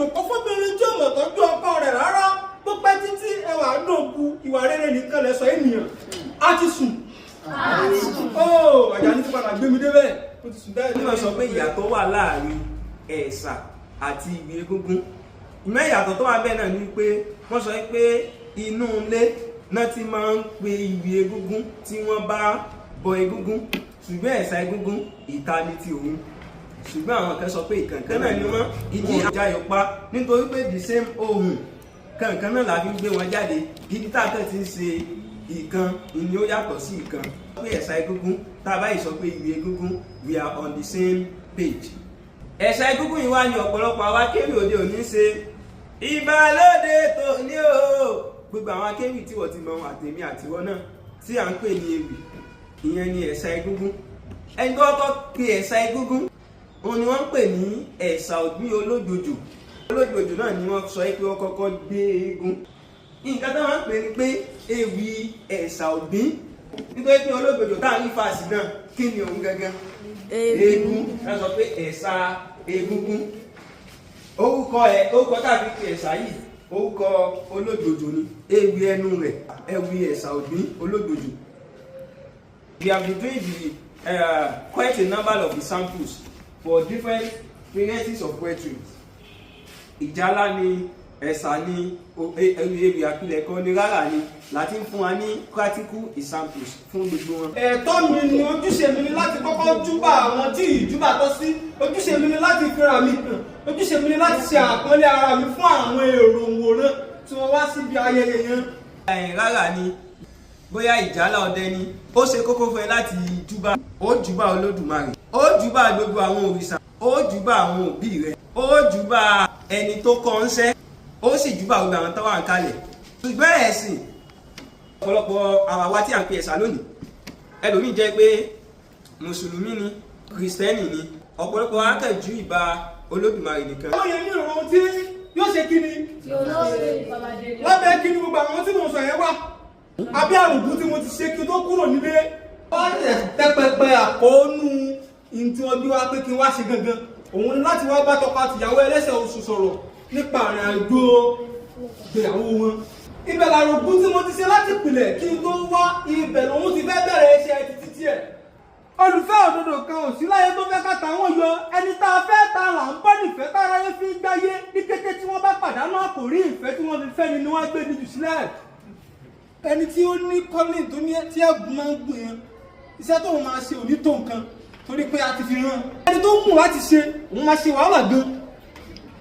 Ibùdókọ̀ fóbìnrin tí ò mọ̀ tọ́jú ọkọ rẹ̀ rárá. Bó pẹ́ títí, ẹwà dòbu. Ìwà rere nìkan lẹ̀ṣọ́ ènìyàn. A ti sùn. Ó Àjàní ti padà gbé mi débẹ̀. Ó ti sùn bẹ́ẹ̀. Wọ́n sọ pé ìyàtọ̀ wà láàrin ẹ̀sà àti ìwì egúngún. Ìmọ̀ ìyàtọ̀ tó wà bẹ́ẹ̀ náà ni pé wọ́n sọ pé inú ilé náà ti máa ń pe ìwì egúngún tí wọ́n bá bọ egúngún, ṣùgbọ́n ẹ̀sà egúngún, ìta ni ti òun. Ṣùgbọ́n àwọn kan sọ pé ìkànkan náà ni wọ́n. Ìdí àjàyò pa nítorí pé the same ohùn kankan náà la fi ń gbé wọn jáde. Ibi tá a kàn ti ń ṣe ìkan ìní ó yàtọ̀ sí ìkan. Pé ẹ̀sà egúngún, tá a báyìí sọ pé ìwì egúngún, we are on the same page. Ẹ̀sà egúngún yìí wá ní ọ̀pọ̀lọpọ̀ àwa akéwì òde òní ṣe ìbálòdè tòní o. Gbogbo àwọn akéwì tí wọ́n ti mọ, àtèmi àtiwọ́ náà, tí à ń pè ní ewì, ìyẹn ni ẹ̀sà egúngún. Ẹni tó kọ́kọ́ pe ẹ̀sà egúngún, òun ni wọ́n ń pè ní Ẹ̀sà Ògbín Olójòjò. Olójòjò náà ni wọ́n sọ pé wọ́n kọ́kọ́ gbé eégún. Nǹkan tó wọ́n ń pè ní pé ewì Ẹ̀sà Ògbín, nítorí pé Olójòjò tá à ń rí fàásì náà, kí ni òun gangan? Eégún. Wọ́n sọ pé ẹ̀sà egúngún, orúkọ ẹ̀, orúkọ tá a fi pe ẹ̀sà yìí, orúkọ Olójòjò ni. Ewì ẹnu rẹ̀, ewì Ẹ̀sà Ògbín Olójòjò. We have been doing the quite a number of the samples for different varieties of poetry. Ìjálá ni, ẹ̀sà ni, ewì àpilẹ̀kọ ni, rárá ni láti ń fún wa ní practical examples fún gbogbo wọn. Ẹ̀tọ́ mi ni, ojúṣe mi ni láti kọ́kọ́ júbà àwọn tí ìjúbà tọ́ sí. Ojúṣe mi ni láti fira mi hàn. Ojúṣe mi ni láti ṣe àpọ́nlé ara mi fún àwọn èrò òǹwòran tí wọ́n wá síbi ayẹyẹ yẹn. Ẹ̀yìn rárá ni, bóyá ìjálá ọdẹ ni, ó ṣe kókó fún ẹ láti júbà. Ó júbà Olódùmarè, ó júbà gbogbo àwọn òrìṣà, ó júbà àwọn òbí rẹ, ó júbà ẹni tó kọ́ ń ṣẹ́, ó sì júbà gbogbo àwọn tó wà ń kalẹ̀. Ṣùgbọ́n ẹ̀sìn, ọ̀pọ̀lọpọ̀ àwa wa tí à ń pè ẹ̀sà lónìí, ẹlòmíì jẹ́ pé mùsùlùmí ni, kìrìsìtẹ́nì ni, ọ̀pọ̀lọpọ̀ akẹ́jù ìbà Olódùmarè nìkan. Àwọn yẹn ní ìrọ̀rùn tí yóò ṣe kí ni lábẹ́ kí ni gbogbo àwọn tí mo sọ yẹn wà abẹ́ àrògùn tí mo ti ṣe kí n tó kúrò nílé. Wọ́n lè tẹ́pẹpẹ àkóónú ihun tí wọ́n gbé wá pé kí n wá ṣe gangan, òun ni láti wá bá tọkọ àtìyàwó ẹlẹ́sẹ̀ oṣù sọ̀rọ̀ nípa àrìn àjò ìgbéyàwó wọn. Ibẹ̀ làrògùn tí mo ti ṣe láti pìlẹ̀ kí n tó wá, ibẹ̀ lòun ti fẹ́ bẹ̀rẹ̀ iṣẹ́ títí tiẹ̀. Olùfẹ́ òdodo kan ò sí láyé tó fẹ́ ká táwọn yọ. Ẹni tá a fẹ́ ta là ń bọ́ nífẹ̀ẹ́ táráyé fi ń gbáyé. Ní kété tí wọ́n bá pàdánù àkòrí ìfẹ́ tí wọ́n fi fẹ́ ni, ni wọ́n á gbé ní jù sílẹ̀. Ẹni tí ó ní calling tó ní tí ẹ̀gún máa ń gùn yẹn, iṣẹ́ tóun máa ṣe ò ní tó nǹkan torí pé a ti fi rán ẹni tó mú láti ṣe, òun máa ṣe wàhálà gan.